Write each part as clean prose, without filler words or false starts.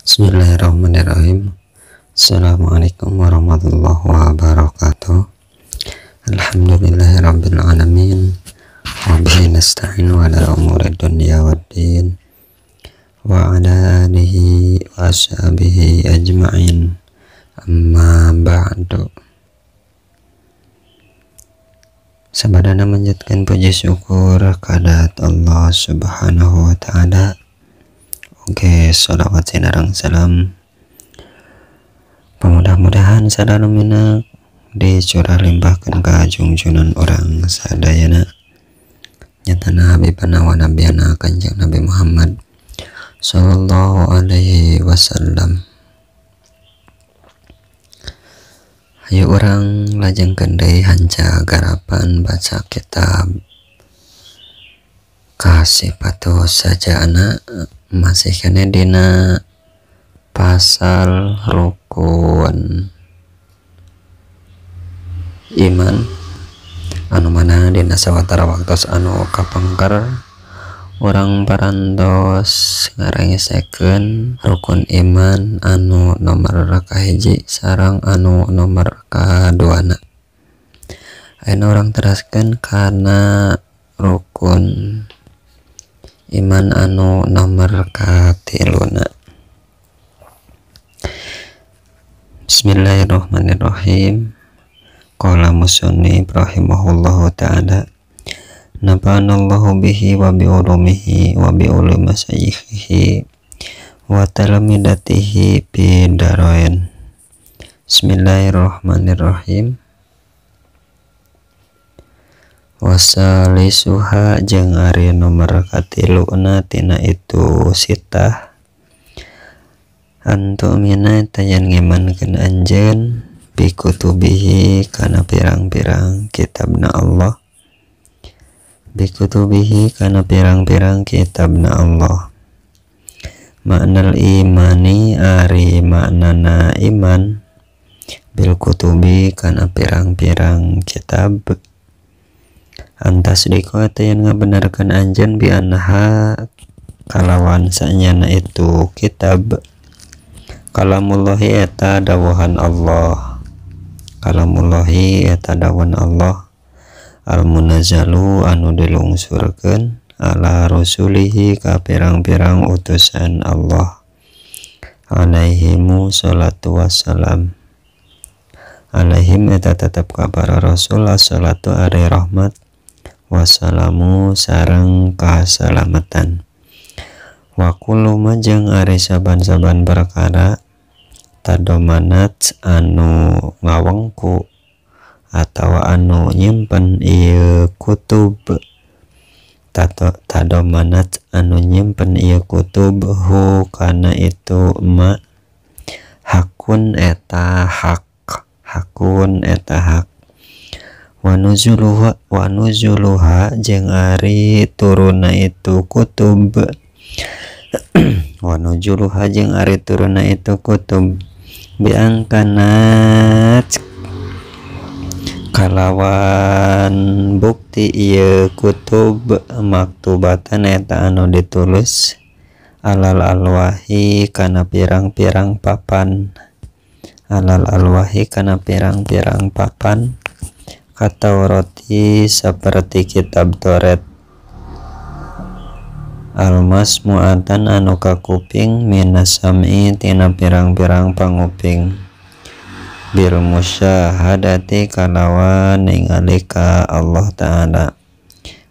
Bismillahirrahmanirrahim. Assalamualaikum warahmatullahi wabarakatuh. Alhamdulillahirabbil alamin. Wa bihi nasta'in wa ala umuri dunya waddin wa ala alihi wa ashabihi ajma'in. Amma ba'du. Sabadana manjatkan puji syukur kadat Allah Subhanahu wa taala. Oke, sholawat sinarang salam. Mudah-mudahan sadalumina dicurah limpahkan ka jungjunan orang sadayana. Nyatana habibana wa nabiyana Kanjeng Nabi Muhammad sallallahu alaihi wasallam. Ayo orang lajengkeun deui hanca garapan baca kitab Kasih Patuh Saja Anak, masih kene dina pasal rukun iman anu mana dina sawatara waktos anu kapengker urang parantos ngarengesekeun rukun iman anu nomor kahiji sareng anu nomor kaduana. Ayeuna urang teraskeun kana rukun iman anu nomor katiluna. Bismillahirrahmanirrahim. Qala musannif rahimahullahu ta'ala, nafa'anallahu bihi wa bi ulumihi wa bi ulumi masyayikhihi wa talamidatihi fi darain. Bismillahirrahmanirrahim. Wasalisuha jeung ari nomor katiluna tina itu sitah antumina tayan ngimankeun anjeun bikutubihi kana pirang-pirang kitabna Allah, bikutubihi kana pirang-pirang kitabna Allah. Maknal imani ari maknana iman bil kutubi kana pirang-pirang kitab. Antasdiko tayan ngabenarkeun anjeun bi annaha kalawan sanyana itu kitab kalamullahi eta dawuhan Allah, kalamullahi eta dawuhan Allah almunazzalu anu dilungsurkeun ala rasulihi ka pirang-pirang utusan Allah alaihimu salatu wassalam. Alaihim eta tetep ka para rasul salatu ari rahmat wassalamu sareng kasalamatan. Wa kullu ma jeung ari saban-saban perkara tadomanat anu ngawengku atawa anu nyimpen ieu kutub, tadomanat anu nyimpen ieu kutub hu kana itu ma hakun eta hak, hakun eta hak. Wanuzuluha wanuzuluha jeung ari turuna itu kutub, wanuzuluha jeung ari turuna itu kutub biangkanat kalawan bukti ieu kutub maktubatan eta anu ditulis alal alwahi kana pirang-pirang papan, alal alwahi kana pirang-pirang papan kataurati seperti kitab Taurat almas muatan anu kakuping minasami tina pirang-pirang panguping bil musyahadati kalawan ningali ka Allah Ta'ala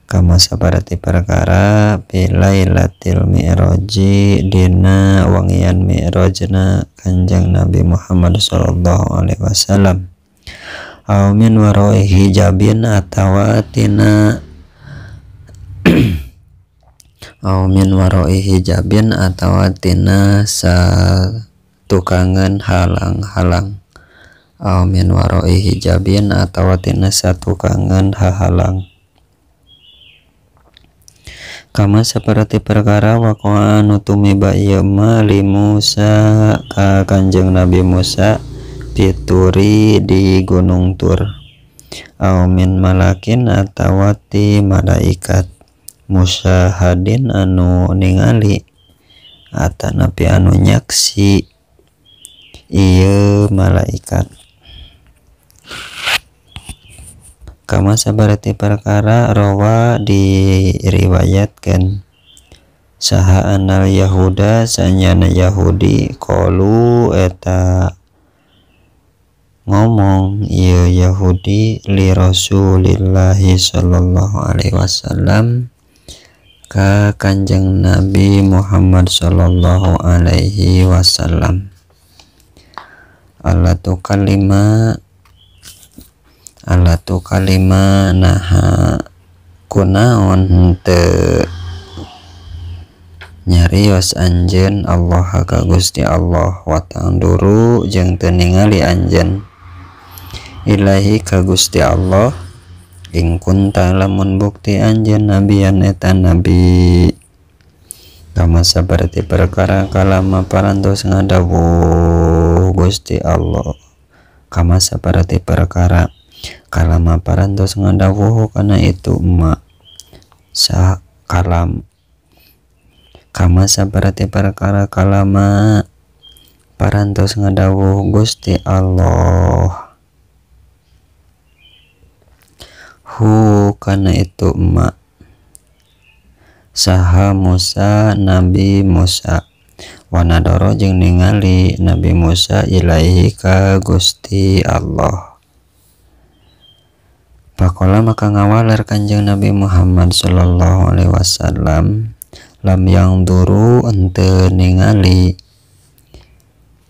kama saparati perkara bilailatil mi'raji dina wangian mi'rajna Kanjeng Nabi Muhammad sallallahu alaihi wasallam aw min waroi hijabin atawa tina aw min waroi hijabin atawa tina satukangan halang-halang, aw min waroi hijabin atawa tina satukangan hahalang kama seperti perkara waqa'a anu tumiba ieu ma li Musa ka Kanjeng Nabi Musa pituri di Gunung Tur aw min malakin atawa ti malaikat musyahadin anu ningali atanapi anu nyaksi ieu malaikat. Kama sabarti perkara rawa diriwayatkeun saha anal Yahuda sanyana Yahudi qalu eta ngomong ieu Yahudi li Rasulillahi sallallahu alaihi wasallam ka Kanjeng Nabi Muhammad sallallahu alaihi wasallam. Alatu kalima naha kunaon henteu nyarios anjeun Allah ka Gusti Allah wa tangduru jeung teu ningali anjeun ilahi ka Gusti Allah ing kunta lamun bukti anjeun nabian eta nabi. Kama saperti perkara kalama parantos ngadawuh Gusti Allah. Kama saperti perkara kalama parantos ngadawuh kana itu ma sa kalam. Kama saperti perkara kalama parantos ngadawuh Gusti Allah hu kana itu ma saha Musa Nabi Musa wanadoro jeung ningali Nabi Musa ilaihi ka Gusti Allah. Pakola maka ngawaler Kanjeng Nabi Muhammad sallallahu alaihi wasallam lam yang duru ente ningali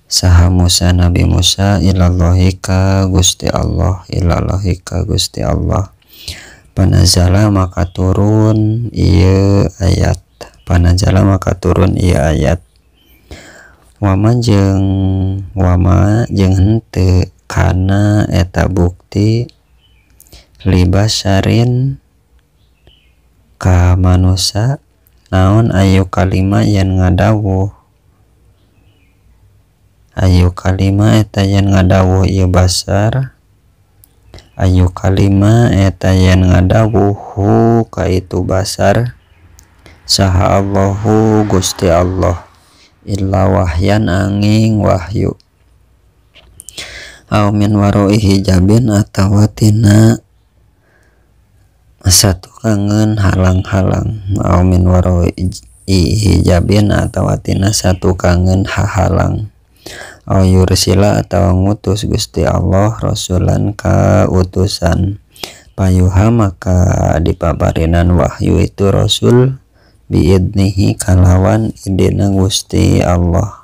saha Musa Nabi Musa ilallahi ka Gusti Allah ilallahi ka Gusti Allah. Panazala maka turun ieu ayat. Panazala maka turun ieu ayat. Wama jeung henteu kana eta bukti libasarin ka manusa naon ayu kalima yen ngadawuh ayu kalima eta yen ngadawuh ieu basar ayu kalima eta yen ngadawuh hu ka itu basar saha Allahu Gusti Allah illa wahyan angin wahyu aw min waroi hijabin atawa tina satu kangen halang-halang aw min waroi hijabin atawa tina satu kangen hahalang aw yursila atawa ngutus Gusti Allah rasulan ka utusan payuha maka dipaparinan wahyu itu rasul biidnihi kalawan idina Gusti Allah.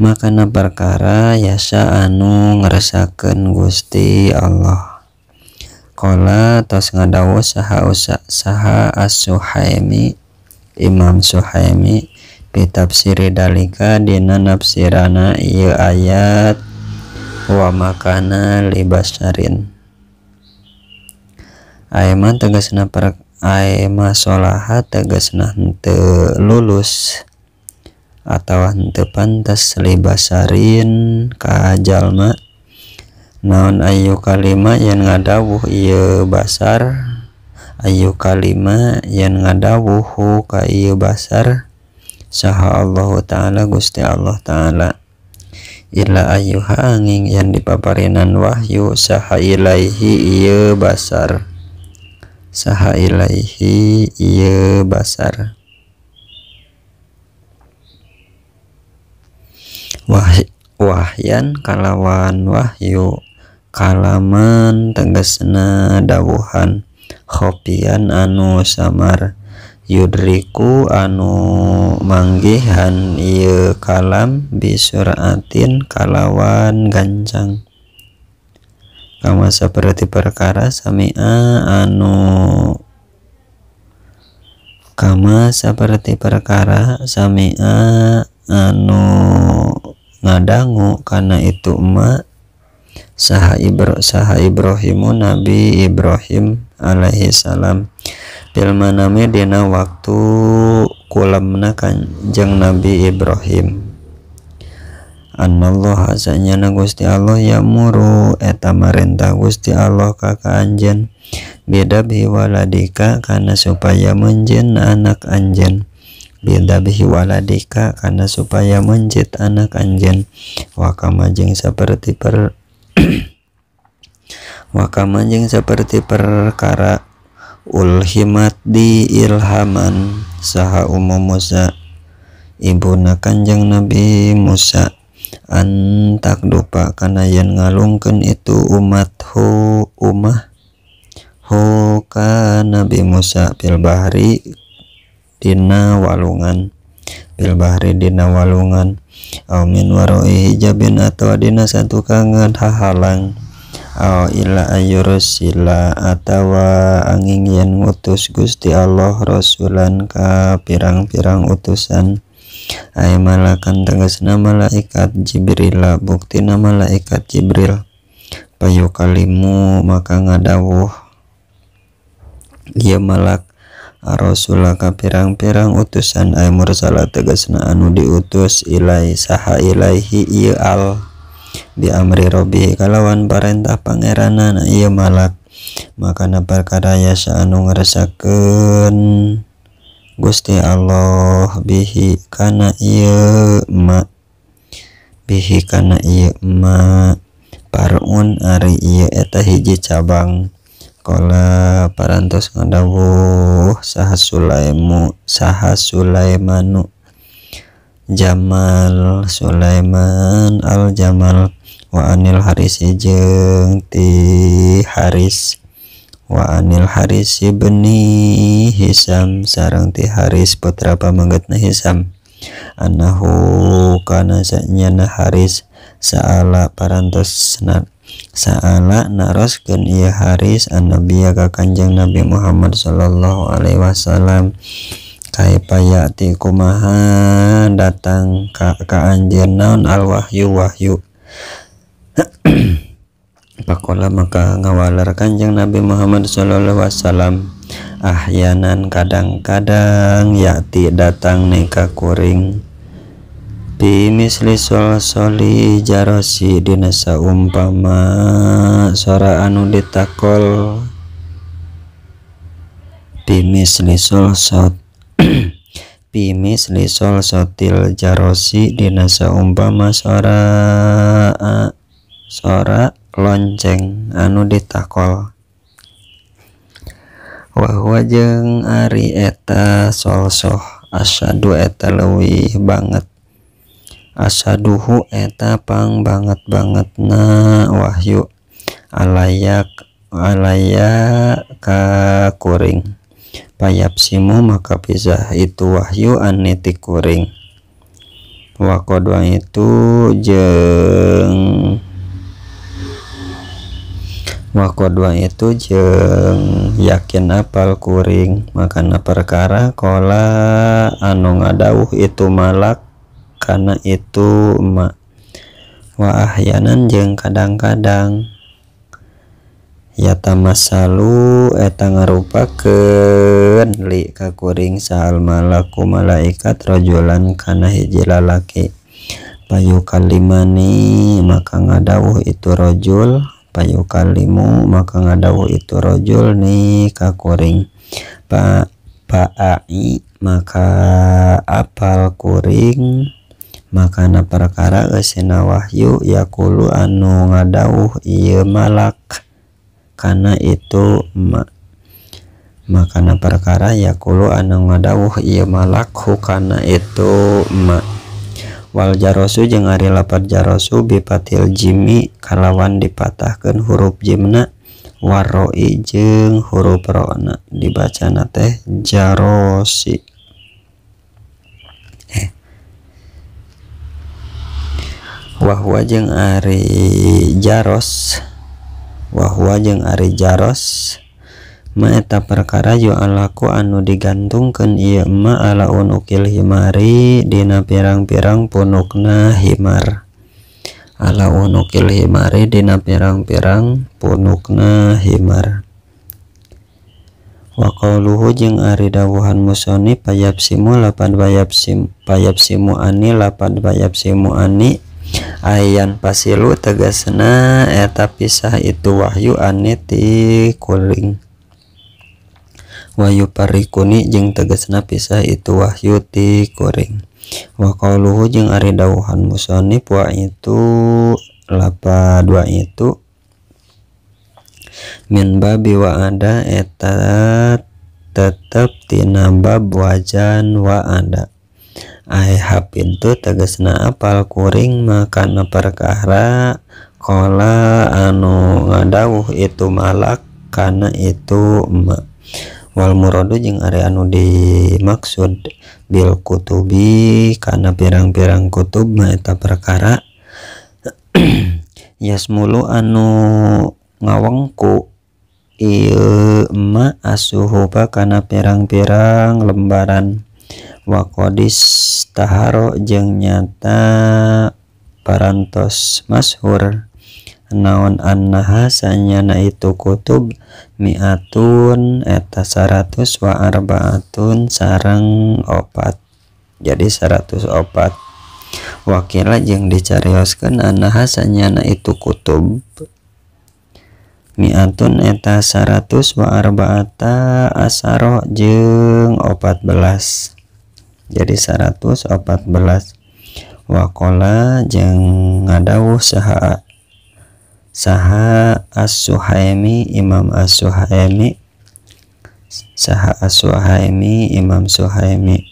Makana perkara yasa anu ngeresakeun Gusti Allah. Qala tos ngadawuh saha As-Suhaimi Imam Suhaimi bitafsiri dalika dina nafsirana ieu ayat wa makana libasarin aema tegasna aema solaha tegasna henteu lulus atawa henteu pantas libasarin ka jalma naon ayu kalima yen ngadawuh ieu basar ayu kalima yen ngadawuh ka ieu basar saha Allah Ta'ala Gusti Allah Ta'ala illa ayyuha angin yang dipaparinan wahyu saha ilaihi ieu basar saha ilaihi ieu basar. Wahyan kalawan wahyu kalaman tegasna dawuhan khopian anu samar yudriku anu manggihan ieu kalam bisuratin kalawan gancang kama saperti perkara sami'a anu kama saperti perkara sami'a anu ngadangu kana itu ma saha Ibrahimu Nabi Ibrahim alaihi salam bil manami dina waktu kulamna Kanjeng Nabi Ibrahim. Anallah sanyana Gusti Allah yamuru eta marentah Gusti Allah ka anjeun beda biwaladika kana supaya menjen anak anjeun. Bidabihi waladika kana supaya mencit anak anjeun wakama jeung saperti per wakama jeung saperti perkara ulhimat di ilhaman saha ummu Musa ibuna Kanjeng Nabi Musa antak dupa kana yen ngalungkeun itu umat hu umah hu ka Nabi Musa fil bahri dina walungan fil bahri dina walungan au min waroi hijabin atawa dina satukangan hahalang au ila ayursila atawa angin yen ngutus Gusti Allah rasulan ka pirang-pirang utusan ay malakan tegasna malaikat Jibril buktina malaikat Jibril payu kalimu maka ngadawuh ieu malak Rasulullah ka pirang-pirang utusan ay mursala tegasna anu diutus ilai saha ilaihi ieu al bi amri rabbi kalawan parentah pangeranana ieu malak makana perkara yasa anu ngeresakeun Gusti Allah bihi kana ieu ma bihi kana ieu ma parun ari ieu eta hiji cabang Kala parantos ngadawuh saha Sulaimu saha Sulaimanu Jamal Sulaiman al Jamal wa anil Harisi jeung ti Haris wa anil Harisi bani Hisam sareng ti Haris putra pamanggetna Hisam annahu kana sanyana Haris saala parantos saala naroskeun ieu Haris annabiya ka Kanjeng Nabi Muhammad sallallahu alaihi wasallam kaifa ya'ti kumaha datang ka anjeun naon al wahyu wahyu pakola maka ngawaler Kanjeng Nabi Muhammad sallallahu alaihi wasallam ahyanan kadang-kadang ya'ti datang neka kuring bi misli sol-soli jarosi dina saumpama sora anu ditakol bi misli sol-sot bi misli sol-sotil jarosi dina saumpama sora sora lonceng anu ditakol wa huwa jeung ari eta solsoh asyadu eta leuwih banget asaduhu eta pang banget bangetna wahyu alayak alaya ka kuring payap simu maka pisah itu wahyu aniti kuring wakodwa itu jeung wakodwa itu jeung yakin apal kuring makana perkara kola anu ngadawuh itu malak karena itu ma wa ahyanan jeung kadang-kadang yatamasalu eta ngarupakeun li ka kuring sahal malaku malaikat rajulan kana hiji lalaki payu kalimani maka ngadawuh itu rajul payu kalimu maka ngadawuh itu rajul ni ka kuring pa paai maka apal kuring makana perkara eusina wahyu yaqulu anu ngadawuh ieu malak kana itu ma makana perkara yaqulu anu ngadawuh ieu malak kana itu ma wal jarosu jeung ari lapad jarosu bipatil jimi kalawan dipatahkeun huruf jimna waroi jeung huruf rona dibacana teh jarosi wahwa jeung ari jaros wahwa jeung ari jaros ma eta perkara yu alaku anu digantungkeun ieu ma ala unukil himari dina pirang-pirang punukna himar ala unukil himari dina pirang-pirang punukna himar wa qauluhu jeung ari dawuhan musonif payap simu lapan payap sim payap simu ani lapan payap simu ani ayan pasilu tegasna eta pisah itu wahyu ani ti kuring Wa yuparikuni jeung tegasna pisah itu wahyu ti kuring. Wa qauluhu jeung ari dawuhan musannif wa itu lapa dua itu min babi wa ada eta tetep tina bab wajan wa ada. Ai hafidtu tegasna apal kuring makana perkara qala anu ngadawuh itu malak kana itu ma. Wal muradu jeung ari anu dimaksud bil kutubi kana pirang-pirang kutub ma eta perkara yasmulu anu ngawengku ieu ma asuhuba kana pirang-pirang lembaran. Wa qadis taharo jeung nyata parantos masyhur naon annaha sanyana itu kutub mi'atun eta 100 wa arba'atun sareng 4, jadi 104. Wakila jeung dicarioskeun annaha sanyana itu kutub mi'atun eta 100 wa arba'ata asaro jeung 14, jadi 114. Waqala jeung ngadawuh saha saha As-Suhaimi Imam As-Suhaimi saha As-Suhaimi Imam Suhaimi.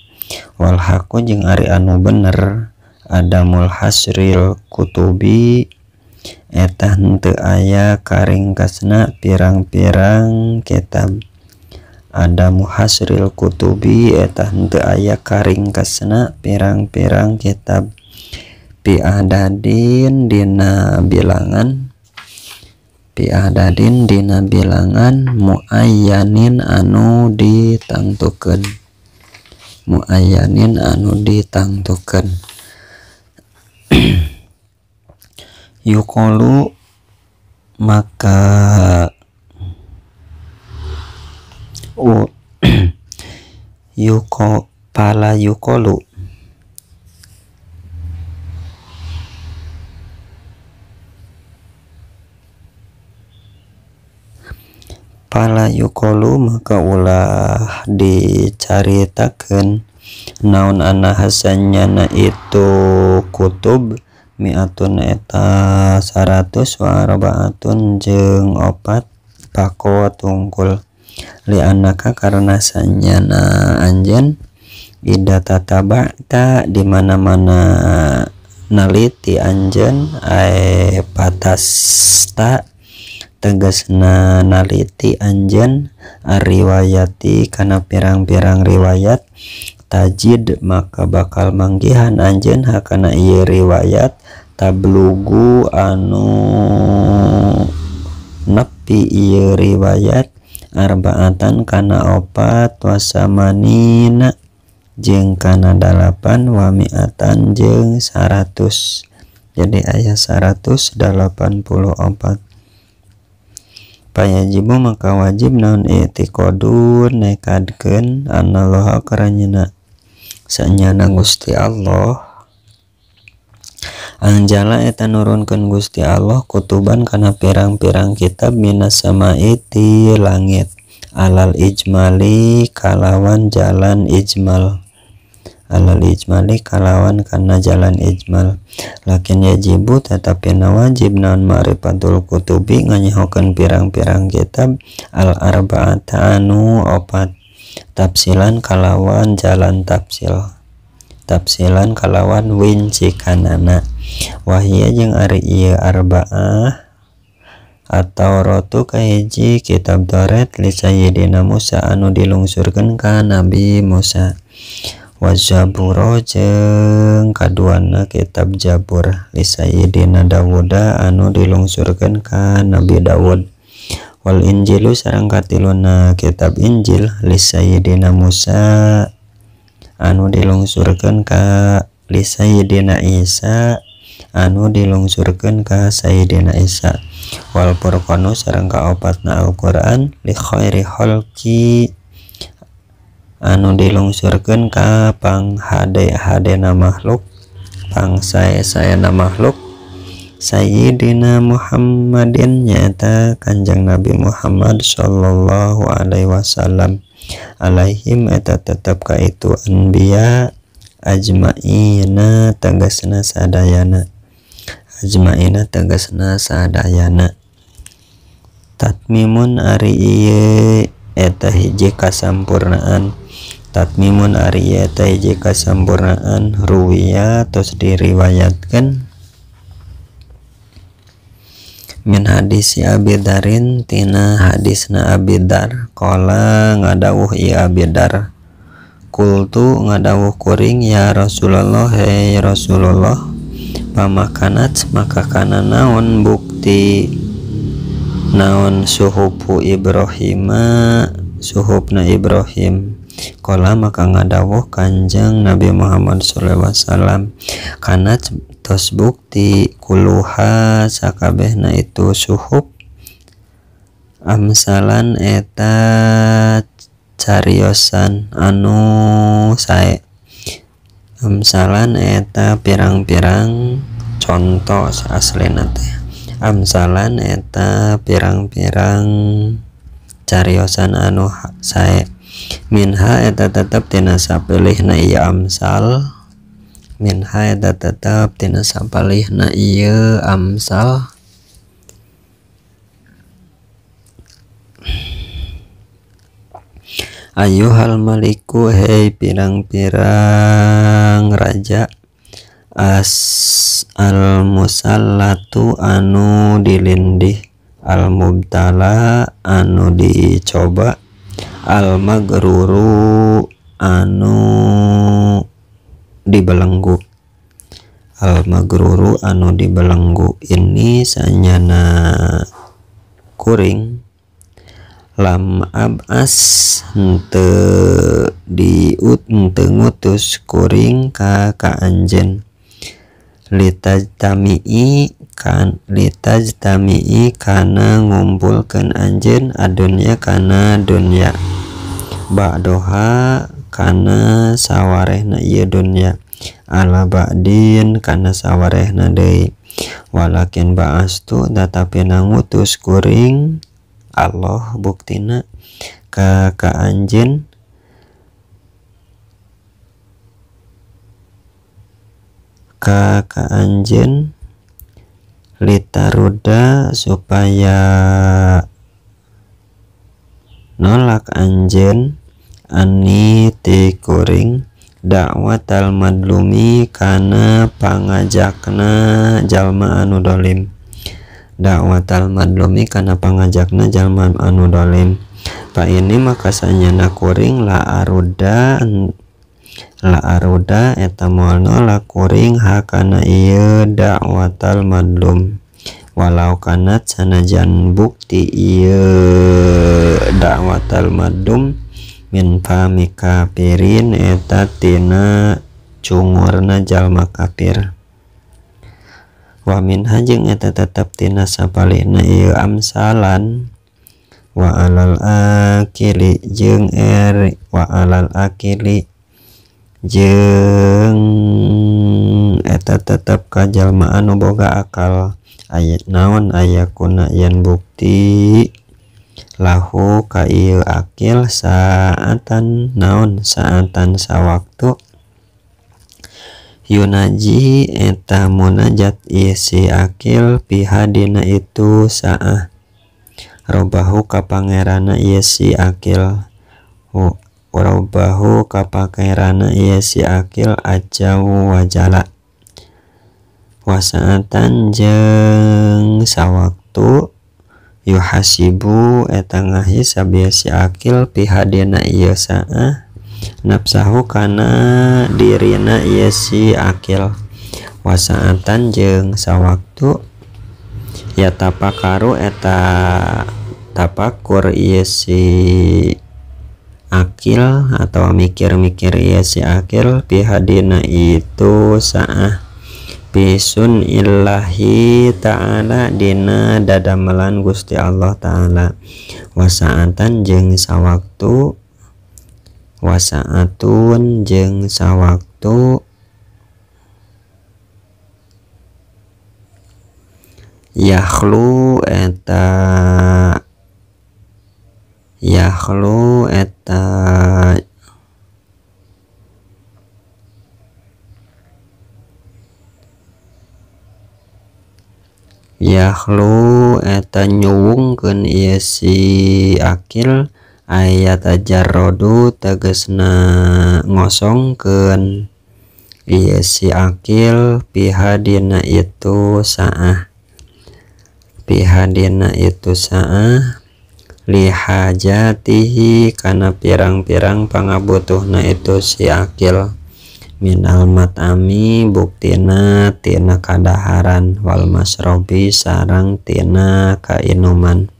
Wal haqqu jeung ari anu bener adamul hasril kutubi eta henteu aya karingkasna pirang-pirang kitab. Adamu hasril kutubi eta henteu aya karingkasna pirang-pirang kitab. Bi adadin dina bilangan, bi adadin dina bilangan muayyanin anu ditangtukeun, muayyanin anu ditangtukeun. Yuqalu maka yuko pala yuqalu pala yuqalu maka ulah dicaritakeun naon anna hasanyana itu kutub mi'atun eta 100 wa arba'atun jeung 4 pako tungkul. Li annaka karena sanyana anjeun ida tataba'ta di mana-mana naliti anjeun ae patasta tegasna naliti anjeun ariwayati kana pirang-pirang riwayat tajid maka bakal manggihan anjeun hakana ieu riwayat tablugu anu nepi ieu riwayat arba'atan kana 4 wasamanina jeung kana 8 wa mi'atan jeung 100, jadi aya 184. Payajibu maka wajib naon i'tiqadun nekadkeun anallaha karanyana sanyana Gusti Allah anjala eta nurunkeun Gusti Allah kutuban kana pirang-pirang kitab minas sama'i ti langit alal ijmali kalawan jalan ijmal, alal ijmali kalawan kana jalan ijmal. Lakin yajibu tetapi na wajib naon ma'rifatul kutubi nganyahokeun pirang-pirang kitab al arba'ata anu 4 tafsilan kalawan jalan tafsil, tafsilan kalawan wincikanana. Wahia jeung ari ieu arba'ah atau rotu kahiji kitab Taurat li Sayyidina Musa anu dilungsurkeun ka Nabi Musa. Wa Zaburo jeung kaduana kitab Zabur li Sayyidina Dawuda anu dilungsurkeun ka Nabi Dawud. Wal Injilu sareng katiluna kitab Injil li Sayyidina Musa anu dilungsurkeun ka li Sayyidina Isa anu dilungsurkeun ka Sayyidina Isa. Wal Furqanu sareng kaopatna Al-Qur'an li khairi khalqi anu dilungsurkeun ka panghade-hadena makhluk, pangsae-saena makhluk Sayyidina Muhammadin nyaeta Kanjeng Nabi Muhammad sallallahu alaihi wasallam. Alaihim eta tetep ka itu anbiya ajmaina tegasna sadayana. Ajmaina tegasna sadayana. Tatmimun ari ieu eta hiji kasampurnaan. Tatmimun ari ieu eta hiji kasampurnaan ruwiya tos diriwayatkeun min hadis Abi Darin tina hadisna Abi Dar qala ngadawuh ieu Abi Dar kultu ngadawuh kuring ya Rasulullah hei Rasulullah pamakanat maka kana naon bukti naon suhufu Ibrahima suhufna Ibrahim qala maka ngadawuh Kanjeng Nabi Muhammad sallallahu alaihi wasallam kanat tos bukti kuluha sakabehna itu suhuf amsalan eta cariosan anu sae amsalan eta pirang-pirang contoh aslina teh amsalan eta pirang-pirang cariosan anu sae minha eta tetep tina sapilihna ieu amsal minha eta tetep tina sapalihna ieu amsal ayuhal maliku hei pirang-pirang raja as al musallatu anu dilindih al mubtala anu dicoba al magruru anu dibelenggu al magruru anu dibelenggu ini sanyana kuring lam abas henteu diut henteu ngutus kuring ka anjeun litajtami'i kan litajtami'i kana ngumpulkeun anjeun adunya kana dunya ba'doha kana sawarehna ieu dunya ala ba'din kana sawarehna deui walakin ba'astu tatapi ngutus kuring Allah buktina ka anjeun ka anjeun litaruda supaya nolak anjeun ani ti kuring dakwatal madlumi kana pangajakna jalma anu dolim dakwatal madlumi kana pangajakna jalma anu dolim pa ini maka sanyana kuring la aruda eta moal nolak kuring hakana ieu dakwatal madlum walau kanat sanajan bukti ieu dakwatal madlum min fami kafirin eta tina cungurna jalma kafir wa min hajeng eta tetep tina sapalihna ieu amsalan wa alal akili jeung wa alal akili jeung eta tetep ka jalma anu boga akal aya naon aya kuna yen bukti lahu ka ieu akil saatan naon saatan sawaktu yunaji eta munajat ieu si akil pihadina itu saah robahu ka pangerana ieu si akil robahu ka pangerana ieu si akil ajau wajala wasaatan jeung sawaktu yuhasibu eta ngahisab ieu si akil pihadina ieu saah nafsahu kana dirina ieu si akil wasaatan jeung sawaktu ya tapakaru eta tapakur ieu si akil atau mikir-mikir ieu si akil pihadina itu saah bisun illahi ta'ala dina dadamelan Gusti Allah ta'ala wasaatan jeung sawaktu wasaatun jeung sawaktu yakhlu eta Yahlu eta nyuwungkeun ieu si akil ayat tajarrodu tegasna ngosongkeun ieu si akil pihadina itu saah pihadina itu saah lihajatihi kana pirang-pirang pangabutuhna itu si akil minal matami buktina tina kadaharan wal masrobi sarang tina kainuman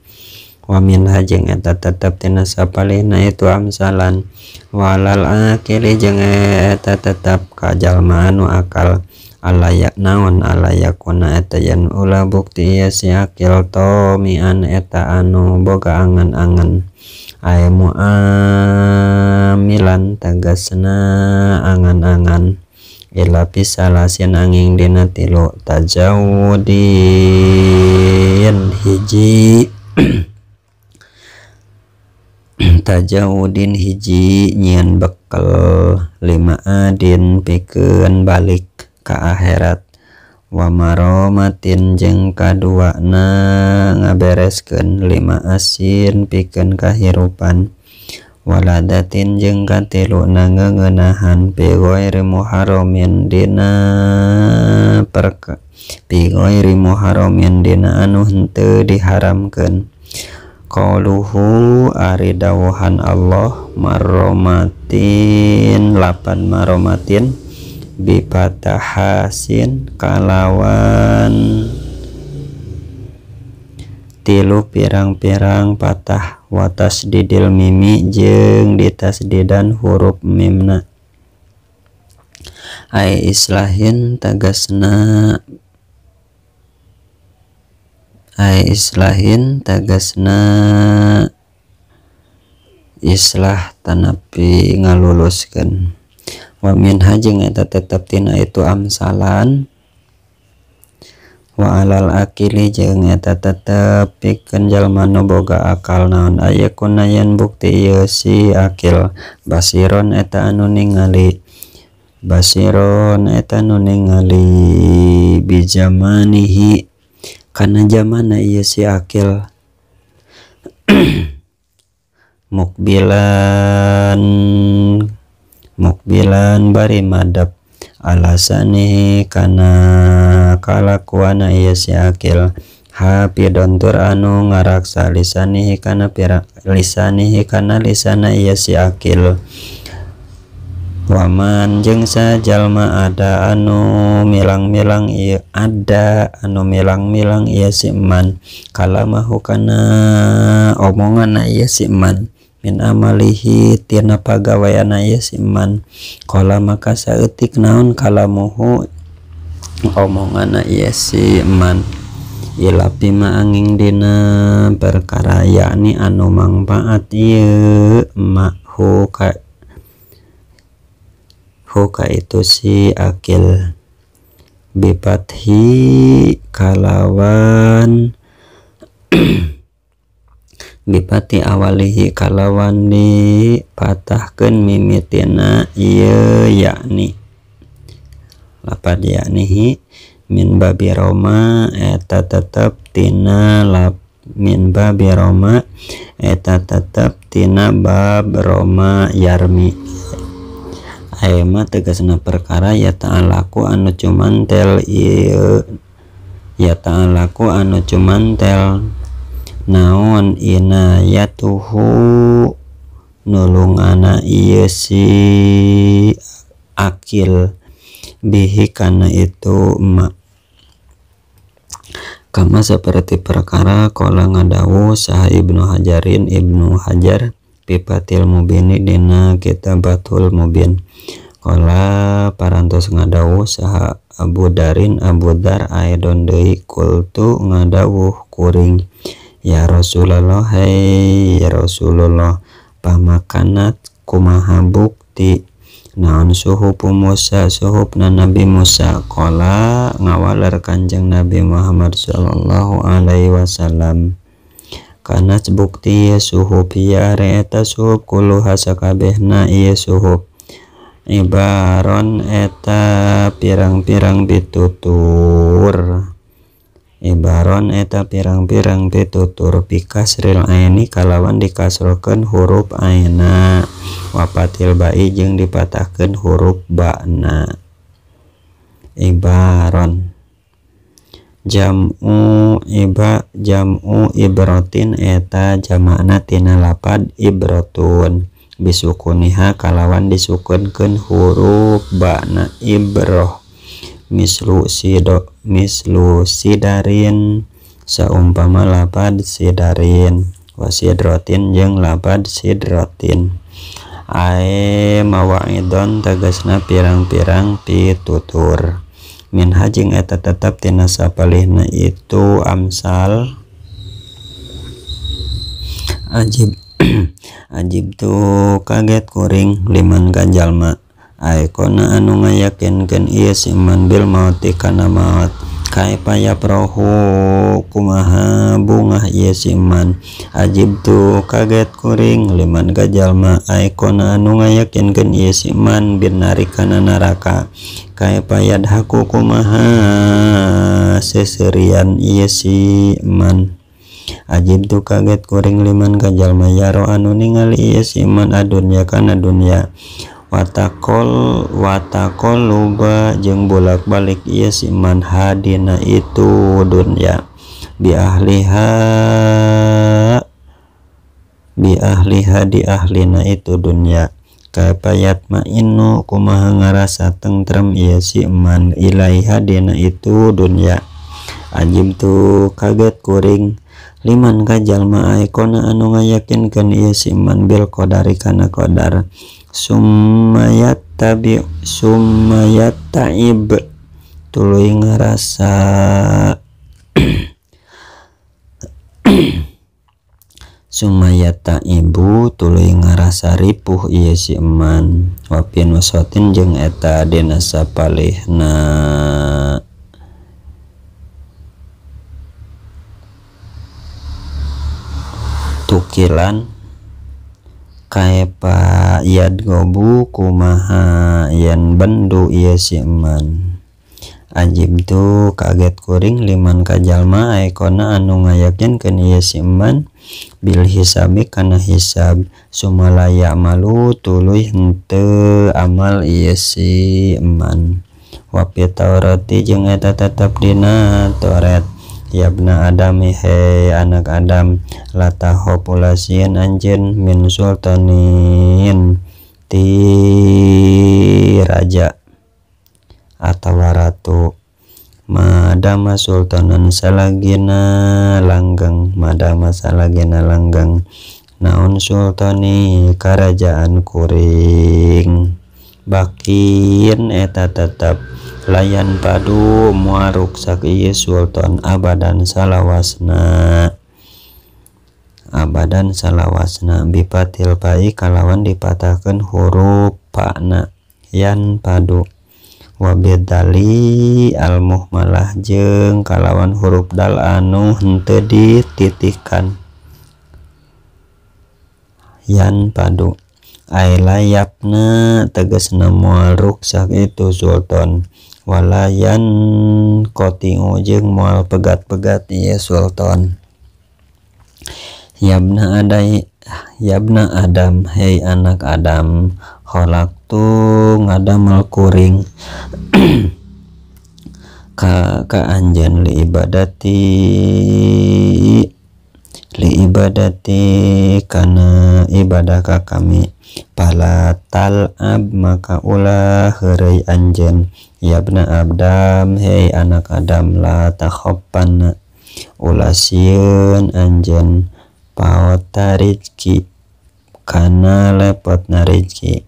wa minha jeung eta tetep tina sapalihna itu amsalan walal akili jeung eta tetep ka jalma anu akal alayak naon alayakuna eta yen ulah bukti ieu si akil tomian eta anu boga angan-angan ay muamilan tegasna angan-angan ila pisalasin angin dina tilu tajawudin hiji tajawudin hiji nyieun bekel lima adin pikeun balik ka akhirat wa maromatin jeung kaduana ngabereskeun lima asin pikeun kahirupan waladatin jeung katiluna ngeuneunahan bi ghairi muharramin dina perka bi ghairi muharramin dina anu henteu diharamkeun qauluhu ari dawuhan Allah maromatin lapan maromatin bipatahasin kalawan tilu pirang-pirang patah watas didil mimi jeung ditasdidan huruf mimna ai islahin tegasna ai islahin tegasna islah tanapi ngaluluskeun wa minha jeung eta tetep tina itu amsalan wa alal akili jeung eta tetep pikeun jalma nu boga akal naon aya kuna yen bukti ieu si akil basiron eta anu ningali basiron eta anu ningali bijamanihi kana jamana ieu si akil mukbilan mukbilan bari madep alasane kana kalakuana ieu si akil hafidon tur anu ngaraksa lisanihi kana pira lisanihi kana lisana ieu si akil waman jeung sajalma ada anu milang-milang ieu ada anu milang-milang ieu si man kalamahu kana omonganna ieu si man min amalihi tina pagaweanna ieu si man qala maka saeutik naon kalamuhu omonganna ieu si man ila bima angin dina perkara yakni anu mangpaat ieu mahu ka huka itu si akil bipathi kalawan bipati awalihi kalawan dipatahkeun mimitina ieu yakni lapad yaknihi min babi roma eta tetep tina lap min babi roma eta tetep tina bab roma yarmi aema tegasna perkara ya ta'alaku anu cumantel ieu ya ta'alaku anu cumantel naon inayatuhu nulungana ieu si akil bihi kana itu ma kama seperti perkara qala ngadawu saha Ibnu Hajarin Ibnu Hajar pipatil mubini dina kitab Fathul Mubin qala parantos ngadawu saha Abu Darin Abu Dar aidon deui kultu ngadawuh kuring ya Rasulullah hei ya Rasulullah pamakanat kumaha bukti naon suhup Musa suhupna Nabi Musa qala ngawaler Kanjeng Nabi Muhammad sallallahu alaihi wasallam kana bukti suhup ya eta suhup kuluha sakabehna ieu suhup ibaron eta pirang-pirang bitutur. Ibaron eta pirang-pirang pitutur bikasril aini kalawan dikasrokeun huruf aina wapatil bai jeung dipatahkeun huruf ba'na. Ibaron jam'u iba jam'u ibrotin eta jama'na tina lapad ibrotun bisukuniha kalawan disukunkeun huruf ba'na ibroh mislu sido mislu sidarin saumpama lapad sidarin wasidrotin jeung lapad sidrotin. Ae mawaidon tegasna pirang-pirang pitutur minha jeung eta tetep tina sapalihna itu amsal. Ajib ajib tu kaget kuring liman ka jalma aikona anu ngayakinkeun ieu si iman bil mauti kana maut kaifa yaprohu kumaha bungah ieu si iman. Ajib tu kaget kuring liman ka jalma aikona anu ngayakinkeun ieu si iman bin nari kana neraka kaifa yadhaku kumaha seserian ieu si iman. Ajib tu kaget kuring liman ka jalma yaro anu ningali ieu si iman adunya kana dunya watakol watakol luba jeung bolak-balik ieu si iman hadina itu dunya bi ahliha di ahlina itu dunya kaifa yatma'innu kumaha ngarasa tentrem ieu si iman ilaiha dina itu dunya. Ajib tu kaget kuring liman ka jalma aikona anu ngayakinkeun ieu si iman bil qadari kana qadar sumayat tabi sumayat taib tuluy ngarasa sumayat taibu tuluy ngarasa ripuh ieu si iman wapin wasotin jeung eta dina sapalihna tukilan kaifa yadgobu kumaha yen bendu ieu si iman. Ajib tu kaget kuring liman ka jalma aikona anu ngayakinkeun ieu si iman bil hisabi kana hisab sumalaya malu tuluy henteu amal ieu si iman wa fi taurati jeung eta tetep dina Taurat yabna Adam he anak Adam la tahopulasian anjeun min sultanin ti raja atawa ratu madama sultanan salagina langgeng madama salagina langgeng naon sultani karajaan kuring bakin eta tetep layan padu moal ruksak ieu sultan abadan salawasna abadan salawasna bipatil pai kalawan dipatahkeun huruf pakna yan padu wabidali al muhmalah jeung kalawan huruf dal anu henteu dititikan yan padu ai layapna tegasna moal ruksak itu sultan walayan kotingu jeung moal pegat-pegat ieu sultan. Yabna adai yabna Adam hei anak Adam khalaqtu ngadamel kuring ka anjeun li ibadati kana ibadah ka kami pala talab maka ulah heureuy anjeun yabna Adam hei anak Adam la takhoffana ulah sieun anjeun paota rizki kana lepotna rizki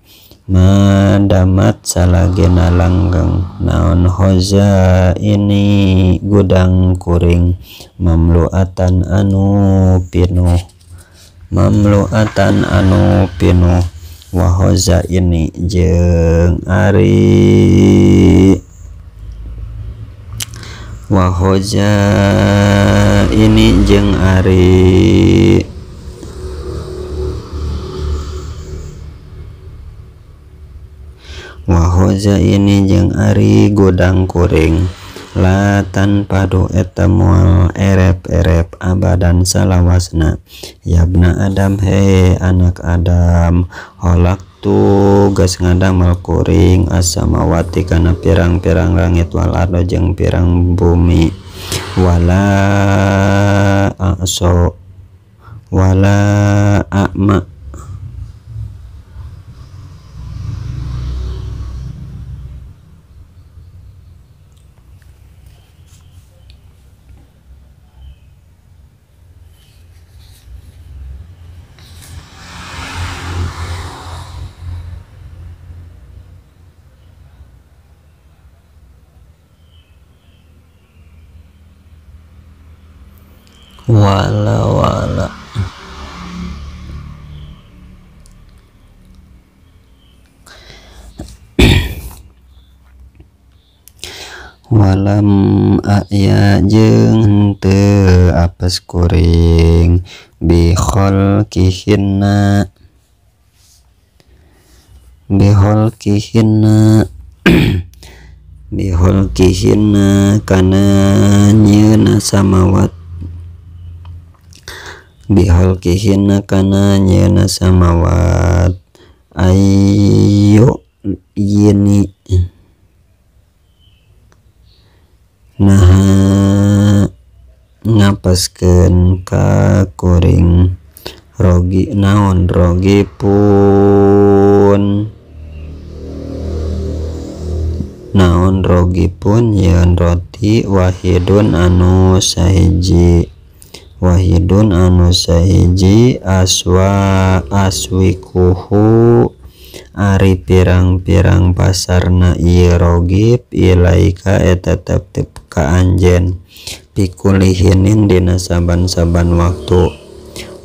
madamat salagena langgeng naon hoza ini gudang kuring mamluatan anu pinuh mamluatan anu pinuh wa hoza ini jeung ari wa hoza ini jeung ari wa hoza ini jeung ari gudang kuring La tanpadu eta moal erep-erep abadan salawasna. Yabna Adam he anak Adam khalaqtu geus ngadamel kuring as-samawati kana pirang-pirang langit wal ardo jeung pirang bumi wala a'so wala a'ma wala wala walam aya jeung henteu apes kuring bi khalqihinna bi khalqihinna bi khalqihinna kana nyeuna samawat biholkihinna kana nyeuna samawat ayo yini naha ngapaskeun ka kuring rogi naon rogi pun naon rogi pun yeun roti wahidun anu sahiji wahidun anu sahiji aswa aswikuhu ari pirang-pirang pasarna ieu rogib ilaika eta tetep ka anjeun pikulihinin dina saban-saban waktu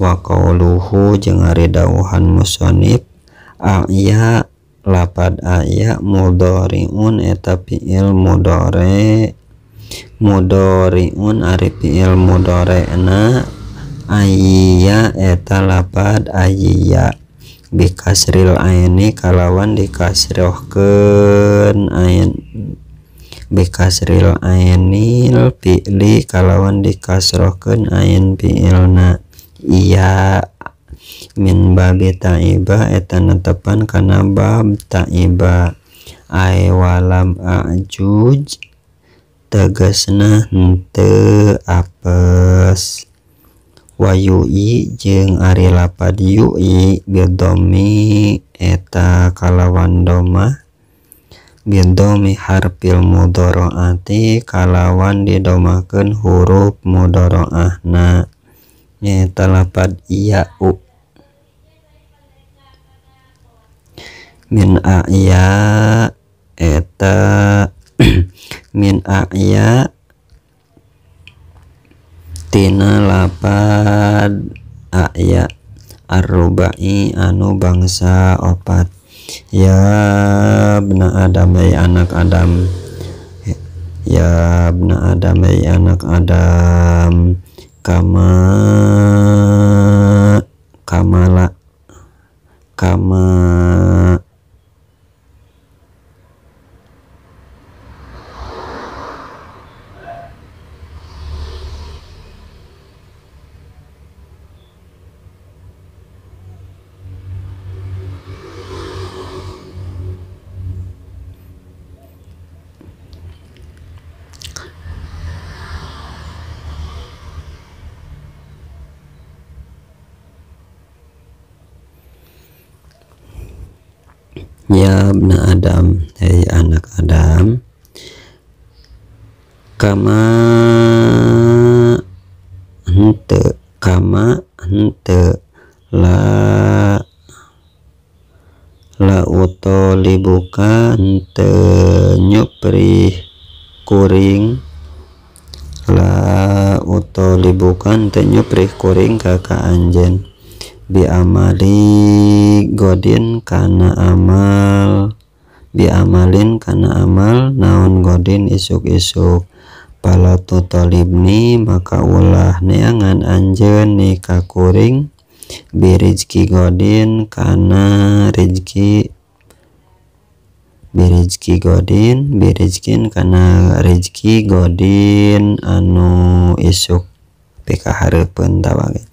wa qauluhu jeung ari dawuhan musonib aya lapad aya mudhariun eta fi'il mudhari mudhariun ari fi'il mudhari'na ayya eta lapad ayya bikasril aini kalawan dikasrohkeun ain bikasril ainil fi'li kalawan dikasrohkeun ain fi'ilna iya min babi ta'iba eta netepan kana bab ta'iba ai walam a'juj tegasna henteu apes wayui jeung ari lapad yui bidomi eta kalawan domah bidomi harfil mudharaati kalawan didomahkeun huruf mudharaahna nyaeta lapad iya u min a'ya eta min a'ya tina lapad a'ya arrubai anu bangsa opat ya bna adam ay anak adam ya bna adam ay anak adam kama kamala kama ya bna Adam hei anak Adam kama henteu la la utolibuka henteu nyuprih kuring la utolibuka henteu nyuprih kuring ka ka anjeun bi amali godin kana amal bi amalin kana amal naon godin isuk-isuk pala tutolibni maka ulah neangan anjeun ni ka kuring bi rizki godin kana rizki Birizki godin birizkin kana rezeki godin anu isuk pikahareupeun tawa ge.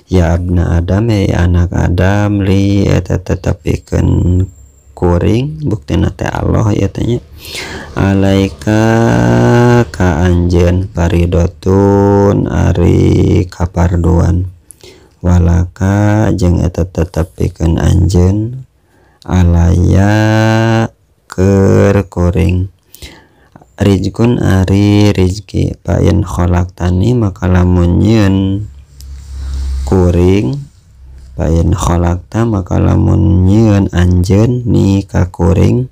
Ya abna Adam ya anak Adam li eta tetepikeun kuring buktina teh Allah ieu teh nya alaika ka anjeun paridotun ari kaparduan walaka jeung eta tetepikeun anjeun alaya keur kuring rizkun ari rizki pain khalaqtani maka lamun nyieun kuring pain khalaqta maka lamun nyieun anjeun ni ka kuring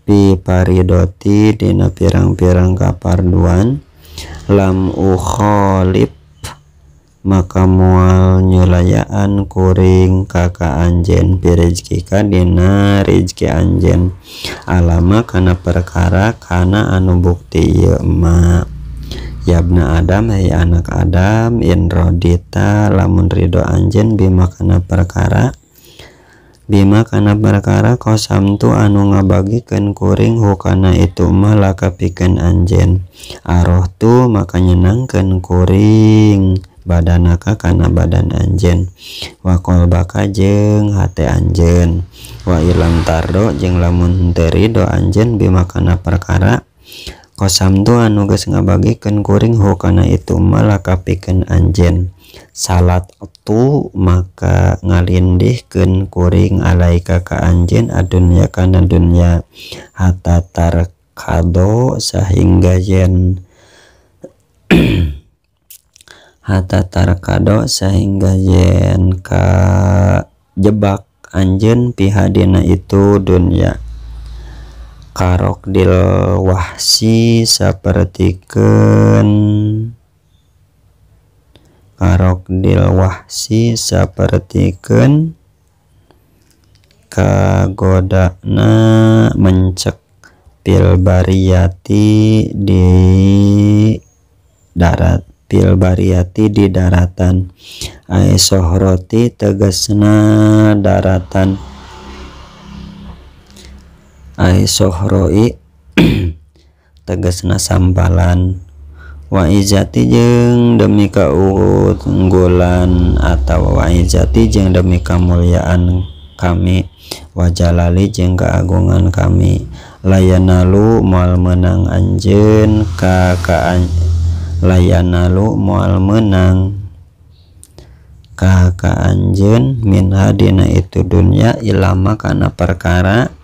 pi paridoti dina pirang-pirang kaparduan lam ukhalif maka moal nyulayaan kuring ka ka anjeun pirezkika dina rezeki anjeun alama kana perkara kana anu bukti ieu ma. Yabna Adam hey anak Adam in rodita lamun ridho anjeun bima kana perkara kosamtu anu ngabagikeun kuring hukana itu mah laka pikeun anjeun aroh tu maka nyenangkeun kuring badanaka kana badan anjeun wa qalbaka jeung hate anjeun wa ilam tardo jeung lamun teu ridho anjeun bima kana perkara kosamtu anu geus ngabagikeun kuring hukana itu mah laka pikeun anjeun salat tu maka ngalindihkeun kuring alaika ka anjeun adunya kana dunya hatta tarkado sahingga yen hatta tarkado sehingga yen ka jebak anjeun pihadina itu dunya karok dil wahsi sapertikeun karok dil wahsi sapertikeun kagodana mencek pil bariyati di darat pil bariyati di daratan ai sohroti tegasna daratan ai sohroi tegasna sampalan wa izati jeung demi kaunggulan atawa wa izati jeung demi kamulyaan kami wa jalali jeung keagungan kami layanalu moal meunang anjeun ka layanalu moal meunang ka anjeun min hadina itu dunya ilama kana perkara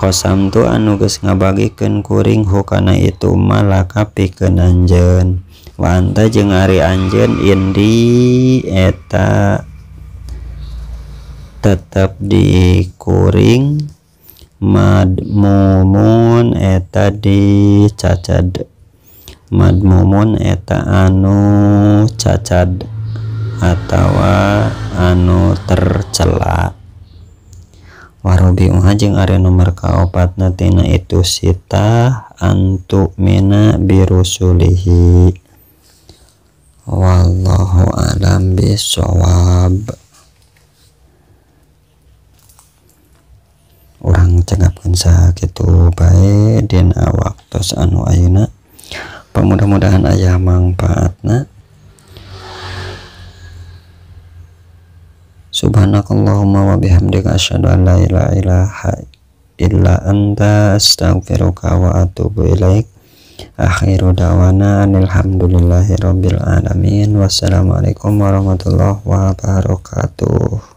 kosamtu anu geus ngabagikeun kuring hukana itu malaka pikeun anjeun wa anta jeung ari anjeun indi eta tetep di kuring madmumun eta dicacad madmumun eta anu cacad atawa anu tercela. Warobiuha jeung ari nomor kaopatna tina itu sitah antu mina birusulihi. Wallahu a'lam bissawab. Urang cegapkeun sakitu bae dina waktos anu ayeuna. Mudah-mudahan aya mangpaatna. Subhanakallahumma wa bihamdika asyhadu an la ilaha illa anta astaghfiruka wa atubu ilaik. Akhiru da'wana alhamdulillahi rabbil alamin. Wassalamualaikum warahmatullahi wabarakatuh.